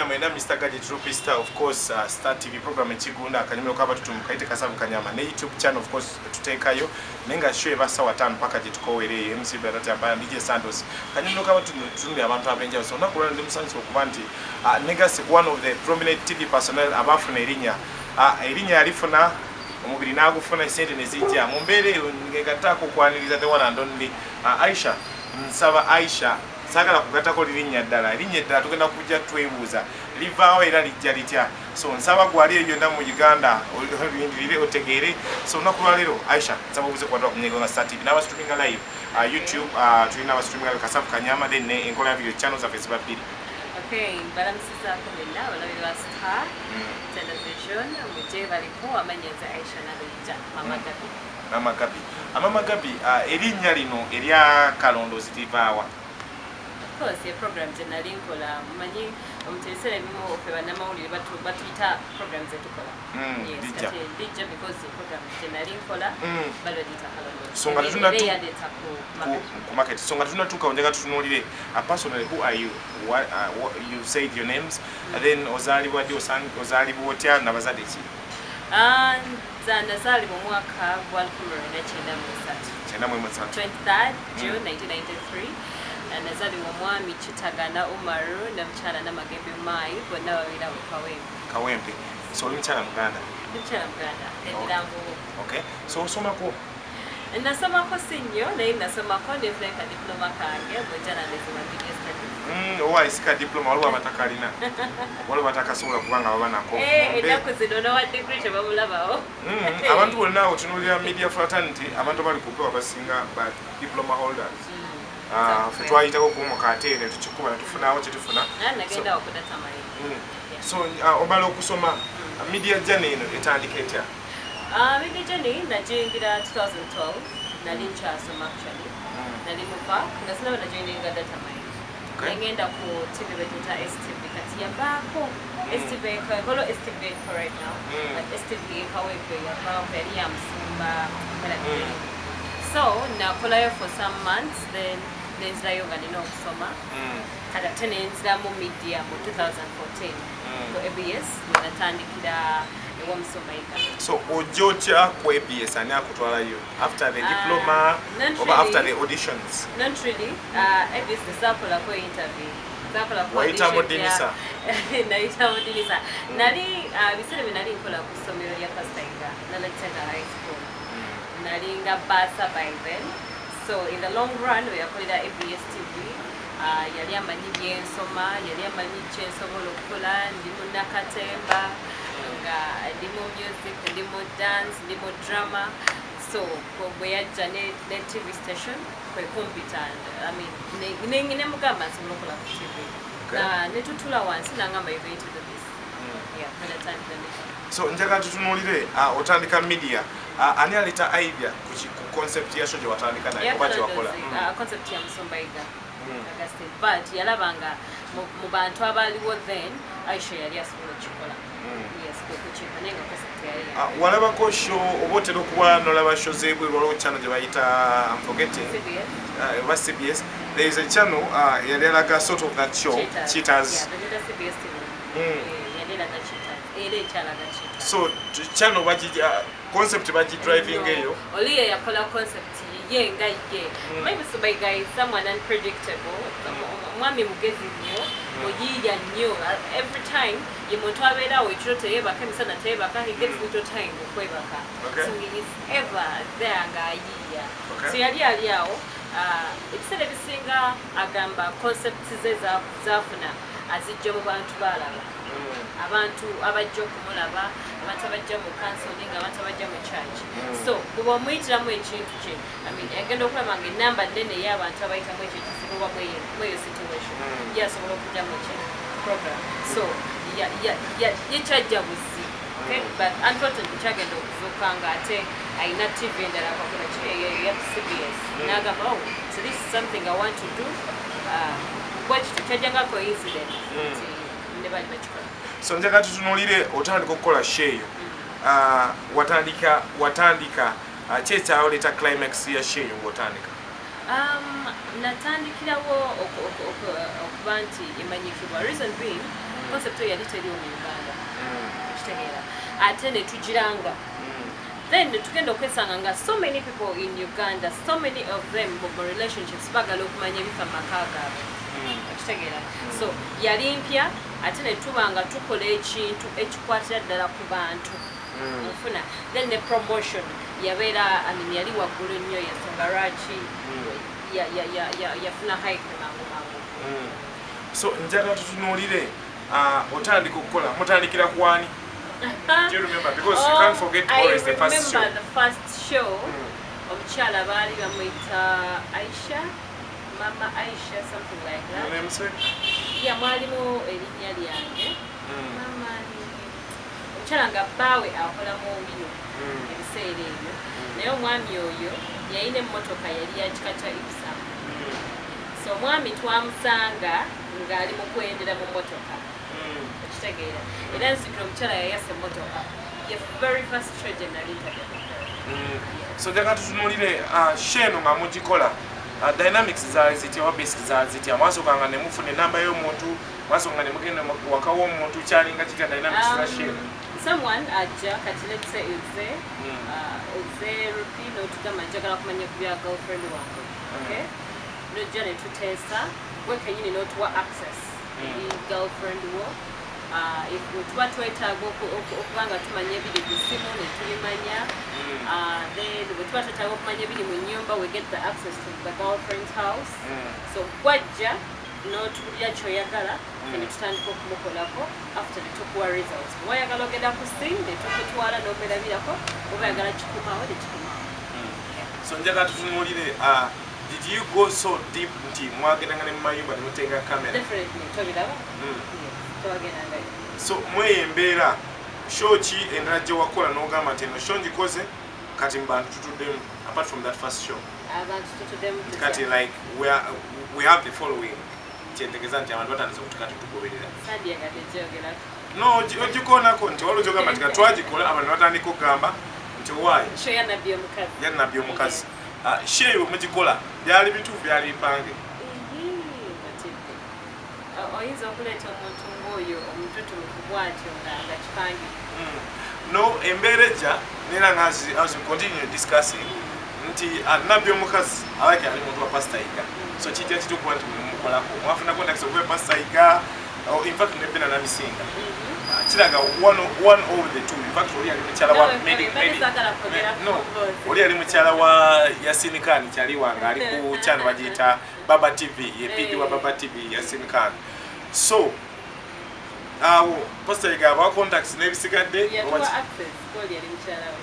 19, Mr Gadget Rupi Star, of course, Star TV program ekigunda akanyumiro k'abatutumu kayite Kasavu Kanyama ne YouTube channel, of course, tuteekayo, naye nga show eba sawa 5 paka gye tukoweera eyo. MC Berat Ambaya, DJ Santos, kanyumiro k'abatutumu tutumye abantu ab'enjawulo. So olunaku lwano ndi musanyufu okuba nti negasi one of the prominent TV personnel abaafuna erinnya, erinnya yalifuna, omubiri n'agufuna, esente ne zijja mu mbeera eyo. Ngegattaako okwaniriza the one and only Aisha. Nsaba Aisha, saagala kugattako lirinnya ddala, erinnya eddala tugenda kujja twebuuza livaawo era lijja litya. So nsaba gwali eyo yonna mu Uganda olindirire otegeere. So olunaku lwaleero, Aisha, nsaba obuze kubantu bakunyega nga Star TV n'abastreaminga live, YouTube, tulina abastreaminga live Kasavu Kanyama, then ne enkola ya video channel zaffe ziba bbiri. Okay, mbalamusizaako mwenna abalabi ba Star Television mujje baliko. Amannya nze Aisha Naluyija, Mama Gabi. Mama Gabi, Mama Gabi, erinnya lino erya Kalondoozi livaawa? Of course, ye program gye nali nkola. Mumanyi omuntu ebiseera ebimu ffe bannamawulire batuyita program zetukola. Yes, Lijja. Kati lijja because program gye nali nkola bali bagiyita Kalondoozi. So nga Era eyandeeta ku market. Ku market. So nga tunatuuka, njagala tutunuulire, personally, who are you? What, you said your names and then ozaalibwa ddi, ozaalibwa otya, nabazadde ki? Ah, nze nazaalibwa omwaka gwa 1993. 93. 23rd June 1993. Nazaalibwa omwami Kitagana Umaru ne mukyala Namagembe Mai, bonna babeera we Kawempe. Kawempe. So oli mukyala Muganda? Ndi mukyala Muganda, emirango. Okay, so osomako? Nasomako si nnyo, naye nasomako nefuna ka diploma kange mu journalism and media studies. Owa isika diploma, waliwo abatakalina, waliwo batakasobola kubanga baba nako. Ennaku zino nowa degree tebamulabawo. Abantu bonna otunuulira media fraternity, abantu abali kupewa basinga ba diploma holders. Ah, ffe twayitako kumuka ate ne tukikuba ne tufunawo kyetufuna. Nagenda ku Data Mine. So omala okusoma, media journey eno etandika etya? Media journey nagiyingira 2012, nali nkyasoma actually. Nali muva nga sinaba najoininga Data Mine. Nengenda ku TV betuyita STV, kati yavaako STV, ekolo STV eko right now. But STV ekawempe yavaako, yali ya musumba. So nakolayo for some months, then nenzirayo nga nina okusoma. Kati ate nenziramu media mu 2014 ku ABS, wenatandikira ewamusomaika. So ojja otya ku ABS? Ani akutwalayo after the diploma Not oba after really. the auditions? Not really. ABS tesakolako interview. Sakolako Wayita mu audition. ddinisa? Nayita mu ddinisa. Nali biseera bye nali nkola ku ssomero lya Pastor Yiga, Nalakitaka High School. Nali nga bursar by then. So in the long run, we yakolera ABS TV. Yali amanyi byensoma, yali amanyi kyensobola okukola, ndi munnakatemba, nga ndi mu music, ndi mu dance, ndi mu drama. So bwe yajja ne TV station kwe kumpita, I mean, ne mugamba nsobola okukola ku TV. Na ne tutula wansi nangamba, "You're going to do this." Yeah, natandika ne So njagala tutunuulire, otandika media, ani aleeta idea ku concept ya show gye watandika naye oba gye wakola? Concept ya Musumba Yiga Augustine, but yalaba nga mu bantu abaliwo then Aisha yali asobola okukikola. Yes, kwe kukiika, naye nga concept yali Walabako show oba otera okuba nolaba show z'ebweru? Waliwo channel gye bayita, I'm forgetting, CBS. Oba CBS, there is a channel yali alaga sort of that show. Cheaters. Cheaters. Yeah, bagita CBS TV. Eh, yali eraga Cheaters, era ekyalaga Cheaters. So channel bagi concept bagi driving No. eyo? Oli ye yakola concept ye nga ye. Maybe Musumba Yiga is someone unpredictable. Omwami mugezi nnyo, muyiiya nnyo. Every time ye muntu abeerawo ekiro teyeebaka, emisana teyeebaka, he gets little time okwebaka. So he is ever there ng'ayiiya. So yali ali awo, ebiseera ebisinga agamba concept ze zafuna azijja mu bantu baalaba, abantu abajja okumulaba, abantu abajja mu counseling, abantu abajja mu church. So bw'oba omuyitiramu ekintu kye, I mean, agenda okulaba nga enamba nnene ey'abantu abayitamu ekyo ekizibu oba mweyo situation, ye asobola okujjamu ki program. So ye kyajja buzi. Okay? But unfortunately kyagenda okuzuuka nga ate alina TV endala akakola eya CBS. N'agamba, "Oh, so this is something I want to do." Bwekityo kyajja nga coincidence nti ne bali bakikola. So njagala tutunuulire, otandika okukola show eyo. Watandika ki ekyaleeta climax ya show eyo ng'otandika? Natandikirawo okuba nti emanyikibwa, reason being Concept eyo yali teriwo mu Uganda, okitegeera? Ate ne tugiranga, then tugenda okwesanga nga so many people in Uganda, so many of them mu relationships bagala okumanya ebifa mu maka gaabwe, okitegeera? So yali mpya, ate ne tuba nga tukola ekintu ekikwatira ddala ku bantu, nfuna. Then ne promotion yabeera, I mean, yali waggulu nnyo, yensonga lwaki yafuna hype mangu mangu. So njagala tutunuulire, otandika okukola, mutandikira kwani? Do you remember? Because you can't forget I always the first show. Remember the first show. Omukyala baali bamuyita Aisha, Mama Aisha, something like that. Your namesake? Yeah, mwalimu erinnya lyange. Mama omukyala nga bbaawe akola mu bino ebiseera ebyo, naye omwami oyo yalina emmotoka, yali ya kika kya Ipsum. So omwami twamusanga ng'ali mu kwendera mu mmotoka, okitegeera? Era nzijukira omukyala yayasa emmotoka, ye very first show gye nali ntabya. So njagala tutunuulire, show eno nga mugikola, dynamics zaali zitya oba basic zaali zitya? Mwasookanga ne mufuna enamba y'omuntu, mwasookanga ne mugenda waka w'omuntu, kyalinga kitya dynamics za show eno? Someone ajja, kati let's say oze, oze Rupi, n'otugamba, "Njagala kumanya ku bya girlfriend wange," okay? Nojja ne tuteesa, gwe kenyini n'otuwa access eri girlfriend wo. If tuba twetaaga okuba nga tumanya ebiri ku ssimu ne tubimanya. Then bwe tuba twetaaga okumanya ebiri mu nyumba, we get the access to the girlfriend's house. So gwajja n'otubulira kyoyagala, ffe ne tutandika okumukolako. After ne tukuwa results. Bwe wayagala ogenda ku scene ne tukutwala n'omerabirako, oba oyagala kikumawo ne kikumawo. So njagala tutunuulire, did you go so deep nti mwagendanga ne mumayumba ne muteeka kamera? Definitely, tobiraba? Yes, twagendangayo. So mweyo embeera, show ki endala gye wakola n'ogamba nti eno show ngikoze, kati mu bantu tutuddemu, apart from that first show? Abantu tutuddemu. Kati like we have the following, kyentegeeza nti abantu batandise okutuka tutugoberera. Sandyagadde gyogerako. No, ogikoonako nti waliwo gyogamba nti katwagikola, abantu batandika okugamba nti owaayi. Show ya Nabbi omukazi. Ya Nabbi omukazi. Show eyo mugikola byali bituufu, byali bipange? Batidde. Oyinza okuleeta omuntu ng'oyo omututumufu bw'atyo nga kipange? No, embeera ejja nera nga as we continue discussing nti Nabbi omukazi alaki ali muntu wa Pastor Yiga, so kijja kitya okuba nti mumukolako, mwafuna contacts okuva Pastor Yiga? Oh, in fact nebena namisinga. Kiraga one of the two. In fact oli ali mukyala wa No, mbadde saagala kwogera no, ku oli ali mukyala wa Yasin Khan, kyali wange ali ku channel bagiyita Baba TV, ye PD wa Baba TV, Yasin Khan. So awo Pastor Yiga abawa contacts n'ebisigadde oba Yatuwa access koli yali mukyala we.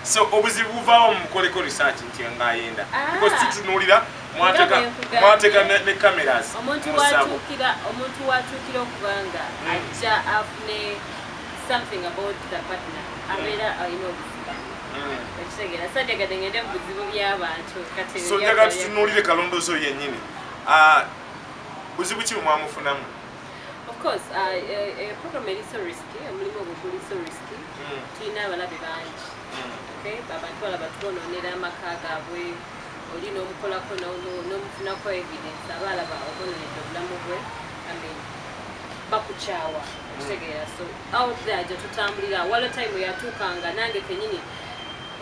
So obuzibu buvaawo mumukoleko research nti ng'ayenda? Because tutunuulira Nga bwe nkugambye. mwateka ne cameras Omuntu mu ssabo. watuukira, omuntu watuukira okuba nga ajja afune something about the partner, abeera alina obuzibu, ekitegeera? Sandyagadde ngende mu buzibu by'abantu kati. So njagala tutunuulire kalondoozo yennyini. Buzibu ki bwe mwamufunamu? Of course, program eri so risky, omulimu ogwo guli so risky. Tulina abalabe bangi, okay? Abantu balaba tubonoonera amaka gaabwe, oli n'omukolako n'omufunako evidence, aba alaba obononedde obulamu bwe. I mean, bakukyawa, okitegeera? So out there gye tutambulira, waliwo time yatuukanga nange kenyini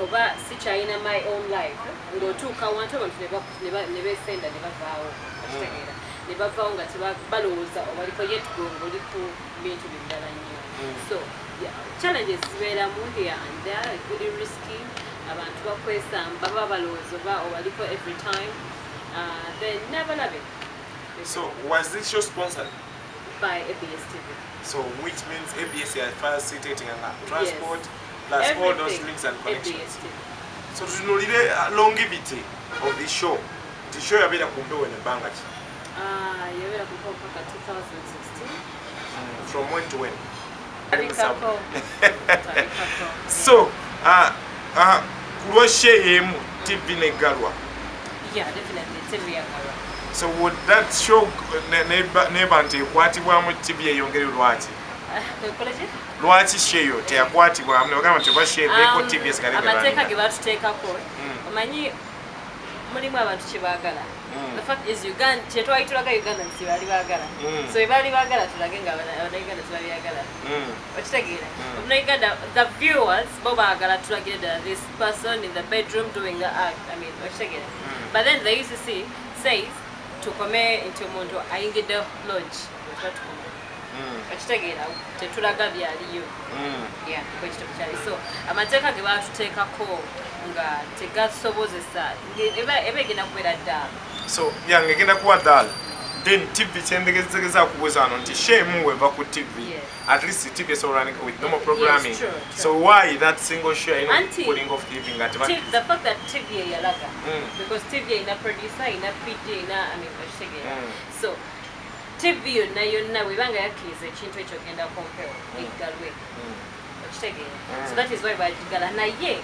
oba sikyalina my own life, ng'otuuka wantu abantu ne beesenda ne bavaawo, okitegeera? Ne bavaawo nga balowooza obaliko, yet gwe ng'oli ku bintu birala nnyo. So yeah, challenges zibeeramu here and there. Guli risky, abantu bakwesamba, baba balowooza oba obaliko every time. Then n'abalabe. So was this show sponsored? By ABS TV. So which means ABS are facilitating nga transport plus all those Everything, links and connections. ABS TV. So tutunuulire longevity of the show, nti show yabeera ku mpewo eno ebbanga ki? Yabeera ku mpewo paka 2016. From when to when? Tabikako. Tabikako. So ku lwa show emu TV neggalwa? Yeah, definitely TV yagalwa. So would that show neba nti ekwatibwamu TV eyongere, lwaki? Ekola ki? Lwaki show eyo teyakwatibwamu nebagamba nti oba show eveeko, TV esigale Amateeka ge nga batuteekako, omanyi mulimu abantu kye baagala. The fact is Uganda kyetwali tulaga Uganda nti baali baagala. So baali baagala tulage nga Abannayuganda tebabyagala. Okitegeera? Abannayuganda, the viewers, bo baagala tulagire ddala this person in the bedroom doing the act. I mean, okitegeera? But then the UCC says tukome nti omuntu ayingidde lodge, tuba tukome. Okitegeera? Tetulaga byaliyo. Yeah, bwekityo kyali. So amateeka ge baatuteekako nga tegasobozesa, eba egenda kubeera ddala. So yange egenda kuwa ddala. Then TV, kyendegezegeza kubuuza wano nti shame weva ku TV, at least TV esobola running with normal programming. Yes, true. So why that single show erina Anti- pulling off TV nga teba The fact that TV eyalaga, because TV erina producer, erina PD, erina, I mean, okitegeera? So TV yonna yonna bwebanga yakkiriza ekintu ekyo genda kumpewo, eggalwe. Okitegeera? So that is why bagigala, naye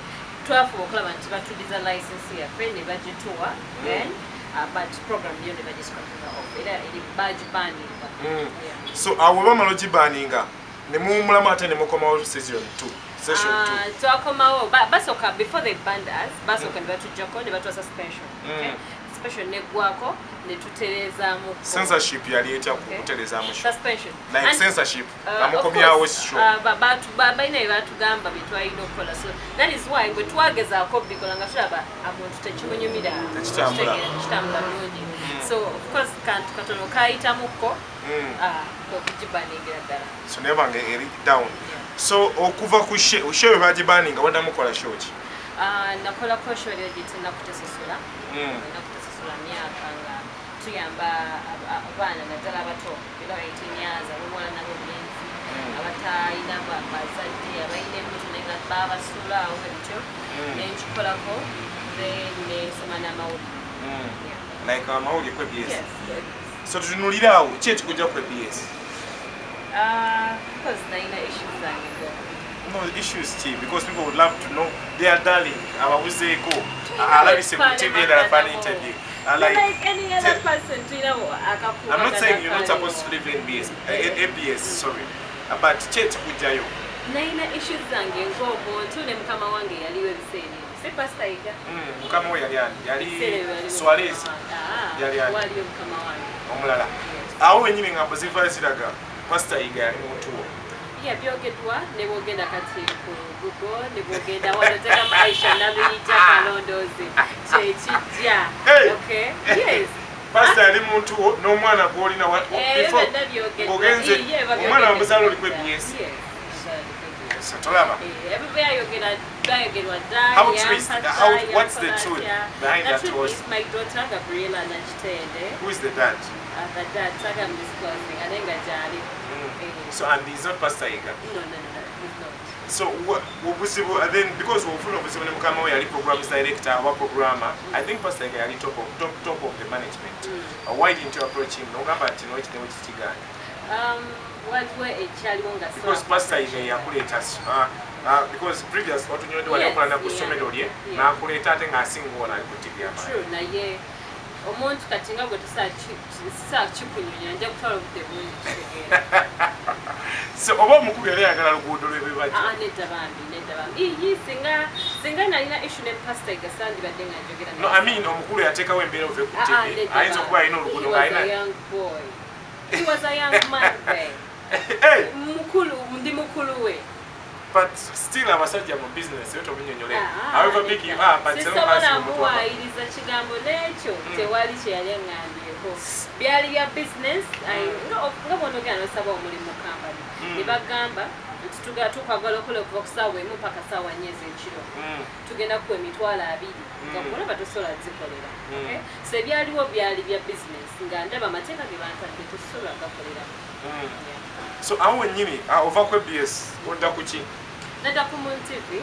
twafuba okulaba nti batudiza license yaffe ne bagituwa then, but program yo ne bagiscrappinga off, era eri bagibaninga. Yeah. So awo bamala ogibaninga ne muwumulamu ate ne mukomawo season 2, session 2? Twakomawo basooka, before they banned us, basooka ne batujjako ne batuwa suspension, okay? Suspension neggwako ne tutereezaamu. Censorship yali etya ku Okay. kutereezaamu show? Suspension. Like censorship, Of namukomyawo course, show. Balina bye batugamba bye twalina okukola. So that is why bwe twagezaako obikola nga tulaba omuntu tekimunyumira. Tekitambula. Okitegeera, tekitambula bulungi. So of course kantu katono kayitamuko, okugibaningira ddala. So naye bange eri down. So okuva ku show we bagibaninga, waddamu kola show ki? Nakolako show eryo giyita Ennaku Tesasula. Ennaku Tesasula myaka nga tuyamba abaana naddala abato era 18 years, ab'obuwala n'ab'obulenzi abatalina bazadde, abalina embuto naye nga babasuula awo bityo. Nenkikolako, then nensoma n'amawulire. Yeah. Like amawulire ku ABS? Yes. So tutunulire awo, ki ekikujja ku ABS? Because nalina issues zange go. No issues ki? Because people would love to know their darling ababuzeeko alabise ku TV endala, fan interview. Like, like any other person, tulinawo akakuba. I'm not saying you're not supposed to live in NBS, ABS, sorry. But ki ekikujjayo? Nalina issues zange ng'omuntu ne mukama wange yaliwo ebiseera ebyo, si Pastor Yiga. Mukama we yali ani? Yali Ebiseera ebyo yaliwo Suarez? mukama wange. Ah, Yali ani? waliyo mukama wange. Omulala? Yes. Awo wenyini ngambo ziva ziraga Pastor Yiga yali muntu wo. Yeah, byogeddwa ne bwogenda kati ku Google, ne bwogenda wano tekamu Aisha Nabiyita Kalondoozi, kyekijja. Hey! Okay, yes. Pastor yali muntu wo n'omwana gw'olina Eh, before byonna byogeddwa. ng'ogenze Yeah, babyogedde. omwana wamuzaala oli ku ABS. Yes, muzaala oli ku ABS. So tolaba. Eh, ebyo byayogerwa dda. How true is Yampasa, what's the yankola truth atya. behind The that truth was is my daughter Gabriela Nakitende. Who is the dad? The dad saga disclosing, ate nga gyali. Eh, So and he's not Pastor Yiga? No, he's not. So obuzibu, and then because ofuna obuzibu ne mukama we yali programs director oba programmer, I think Pastor Yiga yali top of the management. Why didn't you approach him nogamba nti noki newe kikigaanye? Waliwo ekyaliwo nga Because Pastor Yiga yakuleeta, because previous watunyonde wali okola na ku ssomero lye, n'akuleeta ate ng'asinga ono ali ku TV amaanyi. True, naye omuntu kati nga gwe tusaa kikunyonyola, nja kutwala obudde bungi kitegeera. So oba omukubi yali ayagala luguudo lw'ebibajja? Ah, nedda bambi, nedda bambi. Iyi singa nalina issue ne Pastor Yiga, sandibadde nga njogera. No, I mean omukulu yateekawo embeera ove ku Ah, ah, TV. nedda Ayinza bambi. okuba alina oluguudo He was a ng'alina young boy. He was a young man then. Hey! Mukulu, ndi mukulu we. But still abasajja mu business yo tobinyonyole. Ah, However big you are, but sisobola muwaayiriza kigambo n'ekyo. Tewali kye yali aŋŋambyeko, byali bya business. Nga bw'onogenda n'osaba omulimu mu kampani, ne bagamba nti tukwagala okola okuva ku ssaawa 1 paka ssaawa 4 ez'ekiro, tugenda kuwa 200,000, nga olaba tosobola zikolera. Okay? So ebyaliwo byali bya business, nga ndaba amateeka ge bantadde tosobola gakolera. Yeah. So awo wennyini, ova ku ABS odda ku ki? Nadda ku Moon TV.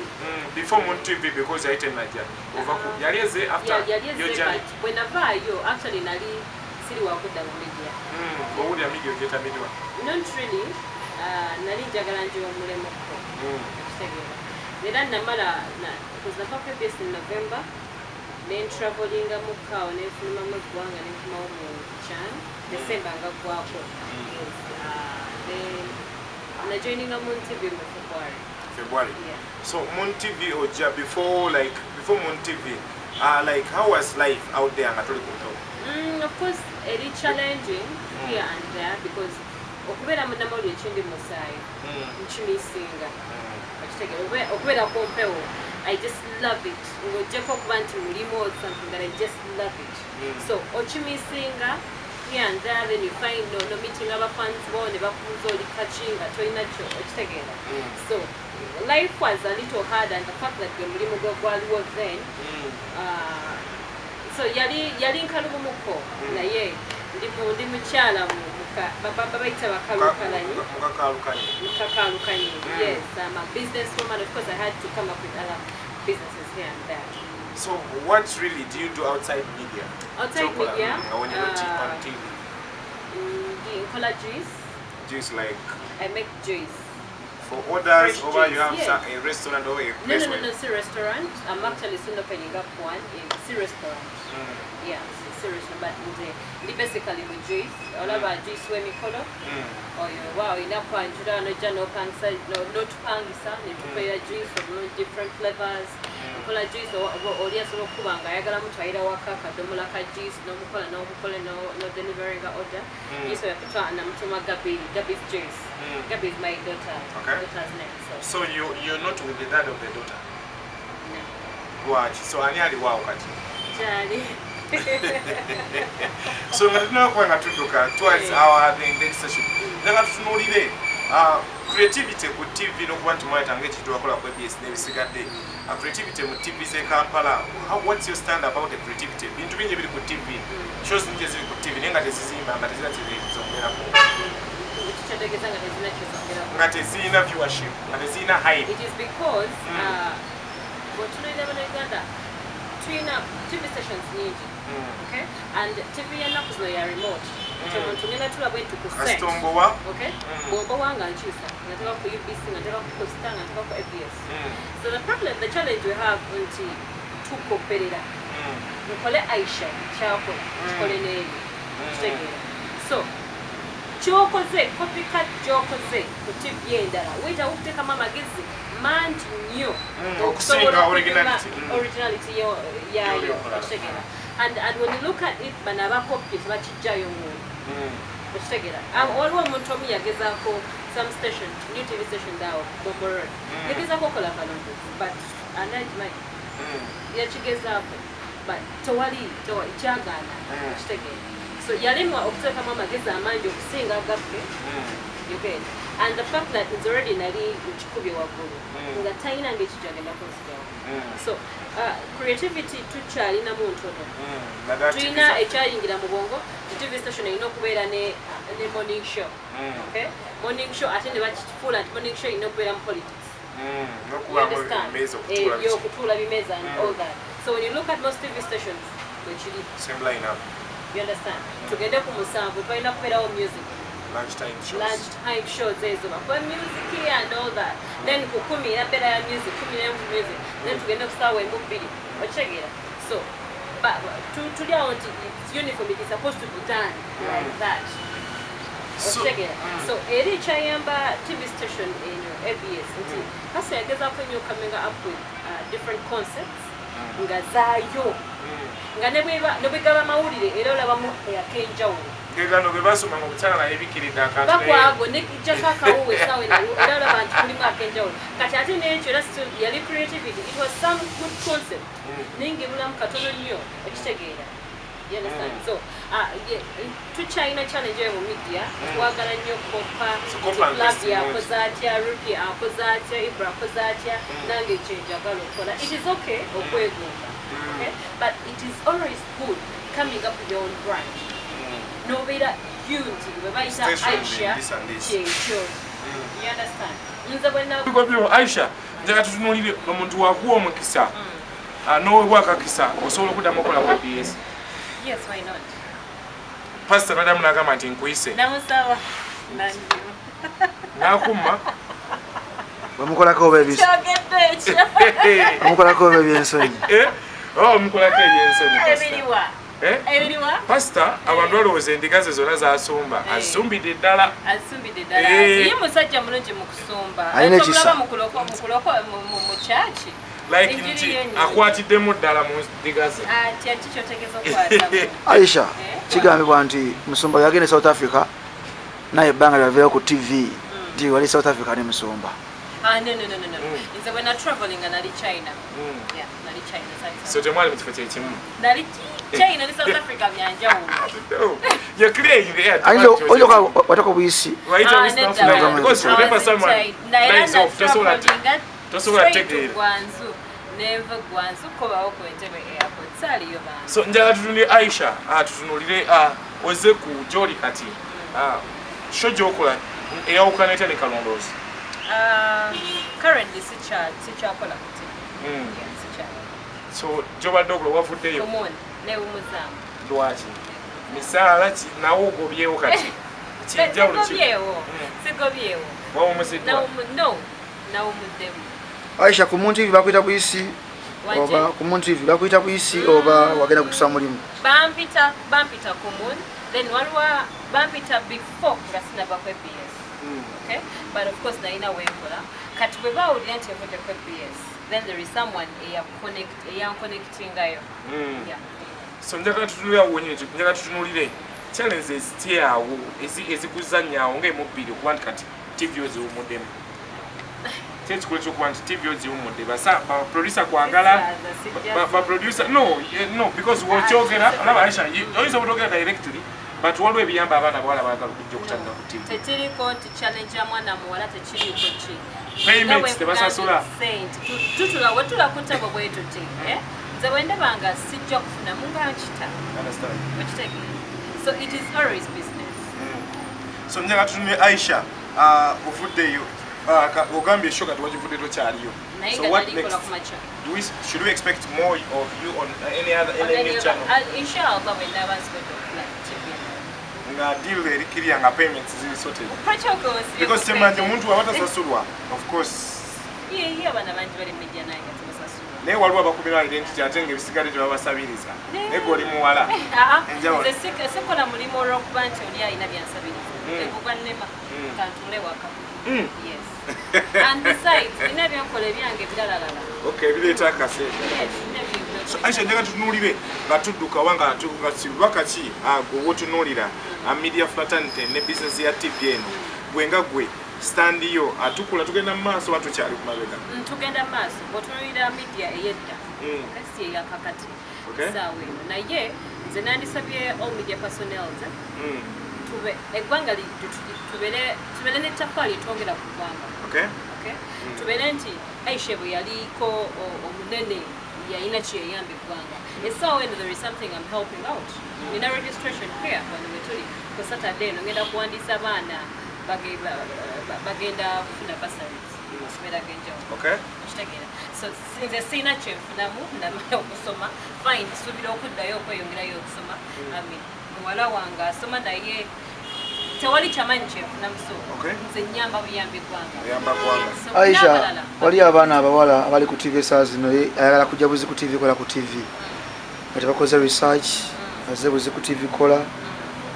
Before Moon TV, because yali tennajja, ova ku yali eze after Yeah, yali your eze, journey. but bwe navaayo actually nali siri wakudda mu media. Owulira media ogyetamiddwa? Not really. Nali njagala njiwumulemuko. Ekitegeera, era namala because nava ku ABS in November, nentravelinga mukaawo, nenfulumamu eggwanga, nenkomawo mu Jan, December nga ggwako. Yes, then najoininga Moon TV mu February. February? Yeah. So Moon TV ojja, before, like before Moon TV, like how was life out there nga toli ku mpewo? Of course eri challenging here and there because okubeera munnamawulire ekindi musaayi, nkimisinga, okitegeera? Okubeera ku mpewo, I just love it. Ng'ojjako okuba nti mulimu or something that I just love it. So okimisinga here and there, then you find no meeting abafans bo ne bakubuuza oli kaki nga tolina kyo, okitegeera? So life was a little hard, and the fact that gwe mulimu gwe gwaliwo then, so yali nkalubumuko, naye ndi mukyala babayita bakalukalanyi. Mukakalukanyi. Mukakalukanyi, yes. I'm a business woman. Of course I had to come up with other businesses here and there. So what really do you do outside media? Outside Kyokola, media, when you're not on TV. Nkola juice. Juice like? I make juice. For orders Fresh or you juice, have yes. a restaurant or a No, place no, no, where no, it's a restaurant. I'm actually soon opening up one in sea restaurant. Yeah, it's a restaurant, but ndi basically mu juice. Olaba juice w'emikolo, oyo oba olina kwanjula nojja n'opangisa, n'otupangisa ne tukolera juice obulungi, different flavors. Nkola juice, oba oli asobola okuba nga ayagala mutwalira waka akadomola ka juice, n'omukola n'omukola no deliveringa order. Juice oyo akutwa namutuma Gabi, Gabi's juice. Gabi is my daughter, daughter's name, so. So you're not with the dad of the daughter? No. Lwaki? So ani aliwaawo kati? Kyali. So nga tulina okuba nga tudduka towards our the next session, nga tutunuulire creativity ku TV n'okuba nti mwayitanga ekintu wakola ku ABS n'ebisigadde. Creativity mu TV z'e Kampala, what's your stand about the creativity? Bintu bingi ebiri ku TV, shows nyingi eziri ku TV, naye nga tezizimba, nga tezirina kyezongerako. Kikyategeeza nga tezirina kyezongerako? Nga tezirina viewership, nga tezirina hype. It is because bw'otunuulira bannayuganda, tulina TV stations nyingi, okay, and TV y'ennaku zino ya remote, nti omuntu ngenda tula bwe nti ku set. Kasitombowa. Okay, bw'oba wanga nkyusa nga nteeka ku UBC, nga nteeka ku Costa, nga nteeka ku ABS. So the problem, the challenge we have nti tukopperera. Nkole Aisha kyakola, kikole n'ebyo, kitegeera? So kyokoze, copycat gyokoze ku TV endala, weetaaga okuteekamu amagezi mangi nnyo okusinga okusobola originality. okupima originality yaayo. Y'okola. Okitegeera? And when you look at it, bano abakopye tebakijjayo ng'ono, okitegeera? Waliwo omuntu omu yagezaako some station, new TV station daawo Bombo Road, yagezaako okola kalondozi, but anagimanyi, yakigezaako but tewali kyagaana, okitegeera? So yalemwa okuteekamu amagezi amangi okusinga agaffe. You get? And the fact that it's already nali nkikubye waggulu, nga talina ng'ekijja agenda kunsigawo. So creativity tukyalinamu ntono. Naddala TV Tulina zaffe. ekyayingira mu bwongo nti TV station erina okubeera ne morning show. Okay, morning show, ate ne bakifuula nti morning show erina okubeera mu politics. You N'okubaamu understand? emmeeza okutuula. Eh, okutuula bimeeza and all that. So when you look at most TV stations, bwekiri. Same line up. You understand? Tugende ku 7, twalina kubeerawo music. Lunchtime shows. Lunch time shows ezo bakuba music and all that. Then ku 10 era mbeera ya music, 11 music. Then tugende ku saawa 1 2, okitegeera? So tuli awo nti it's uniform, it is supposed to be done like that, okitegeera? So eri kyayamba TV station eno ABS nti kasa yagezaako nnyo coming up with different concepts nga zaayo, nga ne bwegaba mawulire era olabamu ak'enjawulo. Gegano ge basoma nga omukyala naye bikiridde akantu. Bakwago nejjako akawuwo essaawa eno era olaba nti mulimu ak'enjawulo. Kati ate n'ekyo era still yali creativity, it was some good concept, naye ng'ebulamu katono nnyo, okitegeera? You understand? So tukyalina challenge eyo mu media, twagala nnyo kopa. So copy and paste. Flavia akoze atya, Rupi akoze atya, Ibra akoze atya, nange ekyo njagala okukola. It is okay okwegomba, okay? But it is always good coming up with your own brand, nobeera you nti bwe bayita Station Aisha, this and this. kyekyo. You understand? Nze bwe na Bigobyo, Aisha, njagala tutunuulire omuntu wakuwa omukisa, n'owebwa akakisa, osobola okuddamu okukola ku ABS? Yes, why not? Pasita nadamu n'agamba nti nkuyise. Namusaba nandimu. N'akumma. Bamukolako oba ebis Kyogedde ekyo. Bamukolako oba ebyensonyi. Eh? Oba omukolako ebyensonyi, Pastor? Ebiriwa? Eh? Ebiriwa? Pasita, abantu balowooza endiga ze zonna zasumba, azumbidde ddala. Asumbidde ddala. Eh. Ye musajja mulungi mu kusumba. Alina ekisa. Tomulaba mu kuloko mu kyaki. Like Enjiri nti yo nnungi. akwatiddemu ddala mu ndiga ze. Ah, kyaki kyotegeeza okukwatamu? Aisha, Eh? kigambibwa nti Musumba yagenda e South Africa, naye ebbanga lyaveeyo ku TV nti wali South Africa ne Musumba. Ah, no. Nze bwe na traveling nga nali China. Yeah, nali China. So temwali mu kifo kyekimu? Nali China ne South Africa byanjawulo. You're clearing the air. Ayinza oyinza wataka obuyisi. Right, Ah, always nedda. not because I whenever was in someone China. Naye lies na off, tosobola travelinga tosobola straight to tegeera. Gwanzu. Nenva Gwanzu kobawo ku Entebbe Airport. Saaliyo bantu. So njagala tutunulire Aisha, tutunulire oze ku gyoli kati. Show gy'okola eyawukana etya ne Kalondoozi? Currently sikyakola ku TV. Yeah, sikya. So gy'obadde okola wavuddeyo? Come on, newumuzaamu. Lwaki? Misaala ki nawe ogobyewo kati? Kinjawulo ki? Sigobyewo. Sigobyewo. Wawumuziddwa? No, nawumuddemu. Aisha, ku Moon TV bakuyita buyisi Wanje? oba ku Moon TV bakuyita buyisi oba wagenda kukusa mulimu? Bampita ku Moon, then waliwo bampita before nga sinava ku ABS. Okay, but of course nalina wenkola. Kati bwe bawulira nti envudde ku ABS, then there is someone eyanconnectingayo. Yeah. So njagala tutunulire awo wenyini, njagala tutunulire challenges eziti awo ezikuzannya awo ng'emubbiri okuba nti kati TV oziwumuddemu. Ki ekikulu ekyokuba nti TV oziwumudde? Basa ba producer kwagala Sijja- ba producer, no, no, because wokyogera olaba Aisha, oyinza obutogera directly, but waliwo ebiyamba abaana bawala baagala okujja okutandika ku TV. Tekiriko nti challenge ya mwana muwala, tekiriiko ki. Payments tebasasula. Sente tutula wetula ku ntebe bwe tuti, eh? Nze bwe ndaba nga sijja kufunamu nga nkita. Understand? Okitegeera? So it is always business. So njagala tutunule Aisha, ovuddeyo, ogambye show kati wagivudde tokyaliyo. Naye So nga what nalikola next? ku makya. Should we expect more of you on any other On any any new other- channel? Inshallah bwe ndaba nsobodde okufuna TV. Nga deal eri clear, nga payments ziri sorted. Protocols. Because semanje omuntu aba tasasulwa, of course. Ye abaana bangi bali media naye nga tebasasulwa. Naye waliwo abakumira identity ate nga ebisigadde tebabasabiriza, naye gwe oli muwala. Ah, Enjawulo. nze sikola mulimu olw'okuba nti oli alina byansabiriza. Ogwo gwannema. Kantuule waka. Yes, and besides nina byenkola ebyange ebiralalala. Okay, bireeta akasente. Yes, nina byenkola. So Aisha, njagala tutunuulire nga tudduka oba nga nga ki gwe wotunuulira media fraternity ne business ya TV eno, gwe nga gwe stand yo, atukula tugenda mu maaso oba tukyali ku mabega? Tugenda maaso. Bw'otunuulira media ey'edda, si eyakakati saawa eno, naye nze nandisabye all media personnels, tube eggwanga tubeere n'ettafaali etwongera ku ggwanga. Okay? Tubeere nti Aisha bwe yaliko omunene yalina kyeyeyamba eggwanga. Essaawa eno there is something I'm helping out. Nina registration here wano we tuli ku Saturday eno, ngenda kuwandiisa abaana bagenda kufuna bursaries mu masomero ag'enjawulo. Okitegeera? So nze siina kyenfunamu, namala okusoma, fine, nsuubira okuddayo okweyongerayo okusoma. I mean, muwala wange asoma, naye tewali kyamaanyi kyenfunamu, so nze nyamba buyambi eggwanga. Oyamba ggwanga. So, Aisha, n'abalala. wali abaana abawala abali ku TV esaawa zino, ye ayagala kujja buzi ku TV, kola ku TV nga tebakoze research, aze buzi ku TV kola,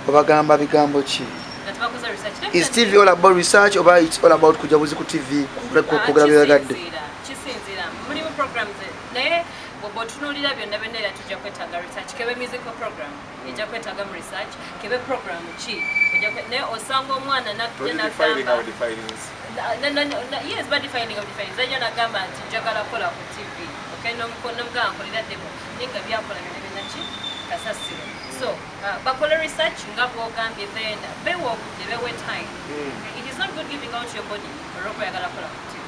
obagamba bigambo ki? Nga tebakoze research. Is TV all about research oba it's all about kujja buzi ku TV kwogera byagadde? Kisinziira, mulimu programs, naye bw'otunuulira byonna byonna era tujja kwetaaga research. Kebe musical program ejja kwetaaga mu research, kebe program ki naye osanga omwana najja Defining n'agamba our definings. Yes, ba defining of defining. Zajja nagamba nti njagala kola ku TV, okay, nomugamba nkolera demo, naye nga byakola byonna byonna ki kasasiro. So bakole research nga bwogambye, then bewe obudde, bewe time. It is not good giving out your body olwokuba oyagala kola ku TV.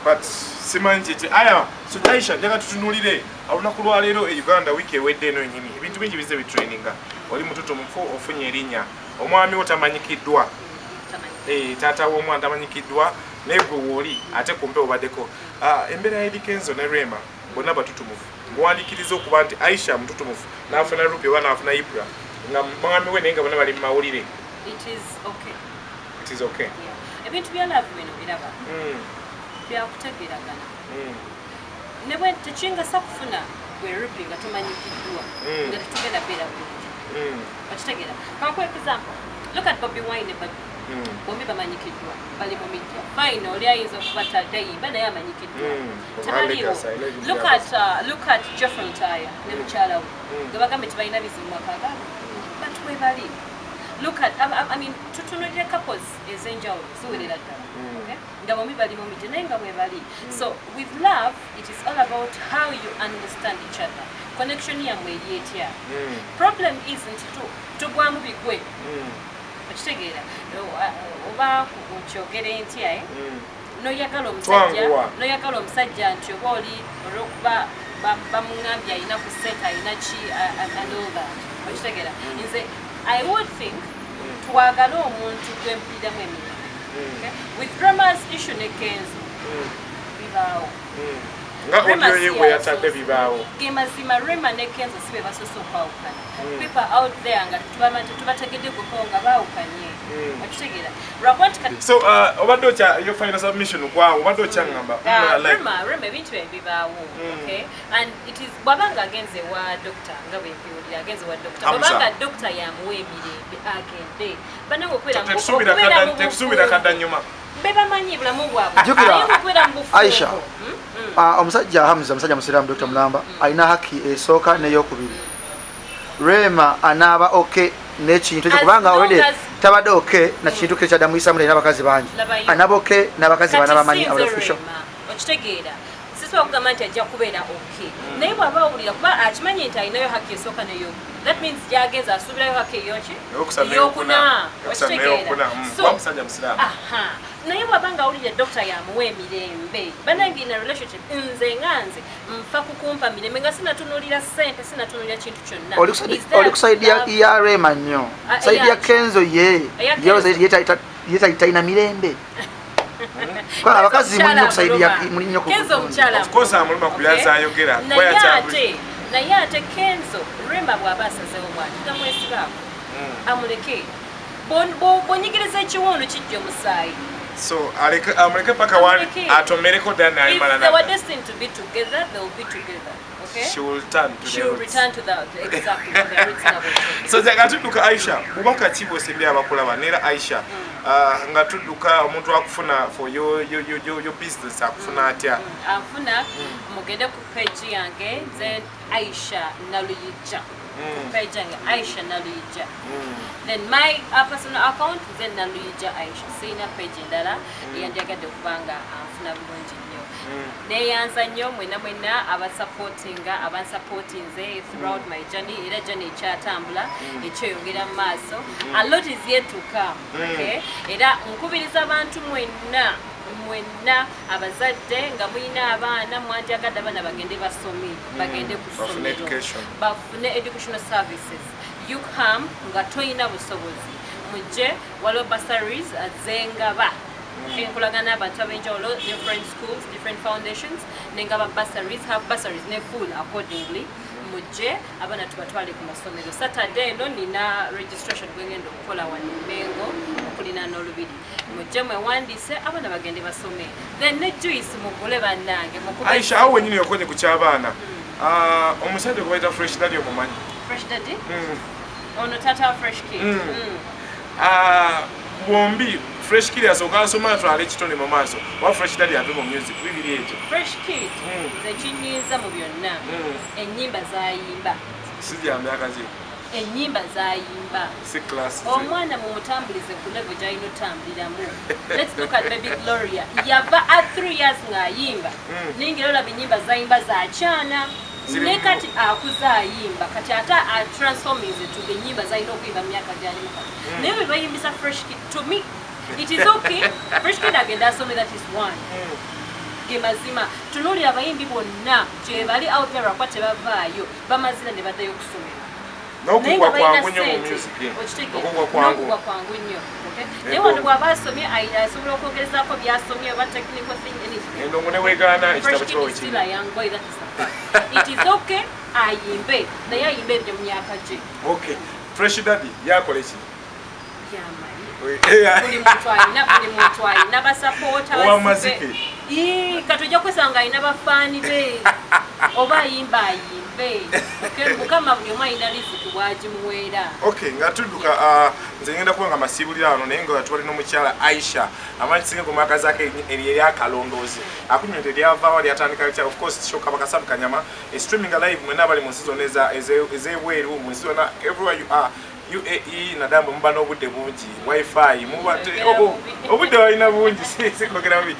But simanyi kiki aya. So Aisha, njagala tutunulire olunaku lwaleero e Uganda, wiiki ewedde eno yenyini ebintu bingi bizze bitraininga. Oli mututumufu, ofunye erinnya, omwami wo tamanyikiddwa. Tamanyi. Taata w'omwana tamanyikiddwa, naye gwe wooli ate kumpe obaddeko. Ah, embeera ya Eddy Kenzo ne Rema, bonna batutumufu, muwandikiriza okuba nti Aisha mututumufu n'afuna Rupi oba n'afuna Ibra nga mwami we, naye nga bonna bali mu mawulire? It is okay. It is okay? Yeah. Ebintu bya love bino biraba byakutegeeragana. Ne bwe tekingasa kufuna gwe Rupi nga tomanyikiddwa, nga tetugenda beera bulungi. Okitegeera? Kankuwa example, look at Bobi Wine ne Barbie. Bombi bamanyikiddwa, bali mu media. Fine, oli ayinza okuba tayimba naye amanyikiddwa. Tebaliwo. Look at Geoffrey Lutaaya ne mukyala we nga bagambye tebalina bizibu mu maka gaabwe, but we bali. Look at I mean, tutunulire couples ez'enjawulo ziwerera ddala, okay? Nga bombi bali mu media naye nga bwe bali. So with love, it is all about how you understand each other, connection yammwe eri etya. Problem is nti tugwamu bigwe. Okitegeera oba nkyogere ntya, eh? Noyagala omusajja, Twanguwa. Noyagala omusajja nti oba oli olwokuba bamuŋambye alina ku set, alina ki and all that. Okitegeera? Nze I would think twagale omuntu gwempuliramu emirembe. Okay? With Rema's issue ne Kenzo, bibaawo. Nga Rema audio ye si bwe yatadde, yasoose. bibaawo. Ge mazima, Rema ne Kenzo si be basoose okwawukana. People out there nga tetubategedde guko nga baawukanye. Okitegeera? Lwakuba nti kati So obadde okya your final submission kwawo, obadde okyaŋŋamba like Rema ebintu ebyo bibaawo. Okay, and it is bw'abanga agenze wa doctor, nga bwe mbiwulira agenze wa doctor, Hamza. bw'abanga doctor yamuwa emirembe, agende. Bannange, okubeera Tetusuubira okubeera mu tetusuubira bufumbo. kadda nyuma. Be bamanyi bulamu bwabwe. Jjukira, Naye okubeera mu bufumbo, Aisha. Ah, omusajja Hamza musajja musiraamu, Dr Mulamba alina haki esooka n'eyokubiri. Rema anaaba okay n'ekintu ekyo, As kubanga long already tabadde okay na kintu kye kyaddamuyisamu, talina abakazi bangi. Labayo. Anaaba okay n'abakazi Kati bana bamanyi si abali nze official. Rema, okitegeera? Sisobola kugamba nti ajja kubeera okay, naye bw'aba awulira, kuba akimanyi nti alinayo haki esooka neyokubiri, that means gyagenza asuubirayo haki eyoki? Eyokusatu. Eyokuna. N'eyokuna. Eyokusatu Okitegeera? n'eyokuna. So, Kuba musajja musiraamu. Aha, naye bw'aba nga awulira dokita yamuwa emirembe, banange, in a relationship, nze nga nze nfa kukumpa mirembe nga sinatunuulira ssente, sinatunuulira kintu kyonna. Oli Is there oli ku side love? ya Rema nnyo. Ah, Side ya Kenzo ye Eya ye Kenzo. ye talina mirembe. Kwa abakazi muli nnyo ku side ya Omukyala muli nnyo ku Kenzo omukyala. Of course amuluma ku byazayogera. Okay? Naye ate Kenzo, Rema bw'aba asazeewo bw'ati, tamwesibaako, amuleke. Bw'onyigiriza ekiwundu, kijja omusaayi. So aleke, amuleke paka wali Amuleke. atomereko dani If alimala. they were destined to be together, they will be together, okay? She will turn to She the will roots. return to the, exactly, to the roots nga bwe So nga tudduka, Aisha, bubaka ki bwosembye abakulaba? Neera Aisha, nga tudduka, omuntu akufuna for your business akufuna atya? Anfuna, mugende ku page yange, nze Aisha Naluyijja. Ku page yange Aisha Naluyijja. Then my personal account, nze Naluyijja Aisha, sirina page endala. Eyandyagadde okubanga anfuna bulungi nnyo. Neyanza nnyo mwena mwena abasupportinga, abansupportinze throughout my journey, era journey ekyatambula, ekyeyongera mu maaso. A lot is yet to come, okay? Era nkubiriza abantu mwenna mwenna abazadde nga mulina abaana, mwandyagadde abaana bagende basome, bagende ku Bafune ssomero, education. Bafune educational services. You come nga toyina busobozi, mujje, waliwo bursaries zengaba. Enkolagana n'abantu ab'enjawulo, different schools, different foundations, nengaba bursaries, have bursaries ne full accordingly. Mujje abaana tubatwale ku masomero. Saturday eno nina registration gwengenda okukola wano Mengo okulinaana olubiri. Mujje mwewandiise abaana bagende basome. Then ne juice mugule, bannange, mukube. Aisha, awo wenyini okonye ku ky'abaana. Ah, omusajja gwe bayita Fresh Daddy omumanyi? Fresh Daddy? Ono tata wa Fresh Kid? Mm. Ah, bombi, Fresh Kid asooka asoma atwale ekitone mu maaso, oba Fresh Daddy ave mu music, bibiri ekyo? Fresh Kid, nze kinyiiza mu byonna, ennyimba zayimba. Si gyamyaka ki? Ennyimba zayimba. Si class ze. Omwana mumutambulize ku level gyalina otambuliramu. Let's look at Baby Gloria, yava at 3 years ng'ayimba. Ningira olaba ennyimba zayimba zakyana. Ziri Ne kati akuze ayimba, kati ate atransforminze to ennyimba zalina okuyimba mu myaka gyalimu kati. Naye bwe bayimbisa Fresh Kid, to me it is okay, Fresh Kid agenda asome, that is one. Ge mazima, tunuulira abayimbi bonna gye bali out there, lwakuba tebavaayo, bamazira ne baddayo okusomera. Naye N'okugwa nga balina kwangu nnyo mu ssente, music, eh. okitegeera? Okugwa kwangu. N'okugwa kwangu nnyo, okay? Naye wano bw'aba asomye, asobola okwogerezaako byasomye oba technical thing, anything. Endongo ne weegaana Fresh ekitabo Kid kibawe is still kibi. a young boy, that is the fact. It is okay ayimbe, naye ayimbe ebyo mu myaka gye. Okay, Fresh Daddy yakola ki? Yamanyi. Buli muntu alina basapoota. Ow'amazike. Kati ojja kwesanga alina bafaani be, oba ayimba ayimbe. Okay, Mukama buli omu alina riziki bwagimuweera. Okay, nga tudduka, nze ngenda kuba nga masiibulira wano, naye nga tubali n'omukyala Aisha, amanyi singa gwe mwakazaako eryakalondoozi akunywa nti eryavaawo lyatandika litya. Of course, show kaba kasavu kanyama e streaming live mwena abali mu nsi zonna ez'ebweru, mu nsi zonna, everywhere you are, UAE naddala mwe muba n'obudde bungi, wifi muba Oyogera bubi. Obudde balina bungi, sikwogera bubi.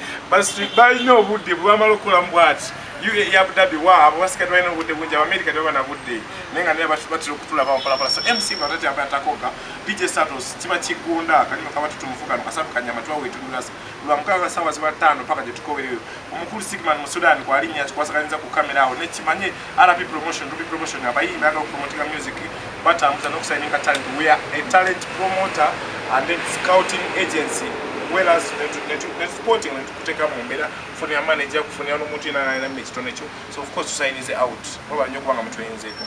Balina obudde bwe bamala okukolamu bwati. UAE, Abu Dhabi, wa abo basigadde balina obudde bungi. Abamerika tebaba na budde, naye nga naye batera okutulaba mpolapola. So MC Batati Atakoga, DJ Santos, kiba kigunda akanyuma kaba tutumufu kano kasavu kanyama tubaweetulula lwa mukaaga saawa ziba 5 paka gye tukobereyo. Omukulu Sigman mu Sudan kwalinnya kikwasaganyiriza ku kamera awo nekimanye RP Promotion, Ruby Promotion, abayimbi baagala okupromotinga music, batambuza n'okusayininga talent. We are a talent promoter and then scouting agency, whereas ne supporting ne tukuteeka mu mbeera kufunira manager, kufunira n'omuntu yenna alina ekitone kyo. So of course tusayinize out, mwebale nnyo okuba nga mutuyinzeeko.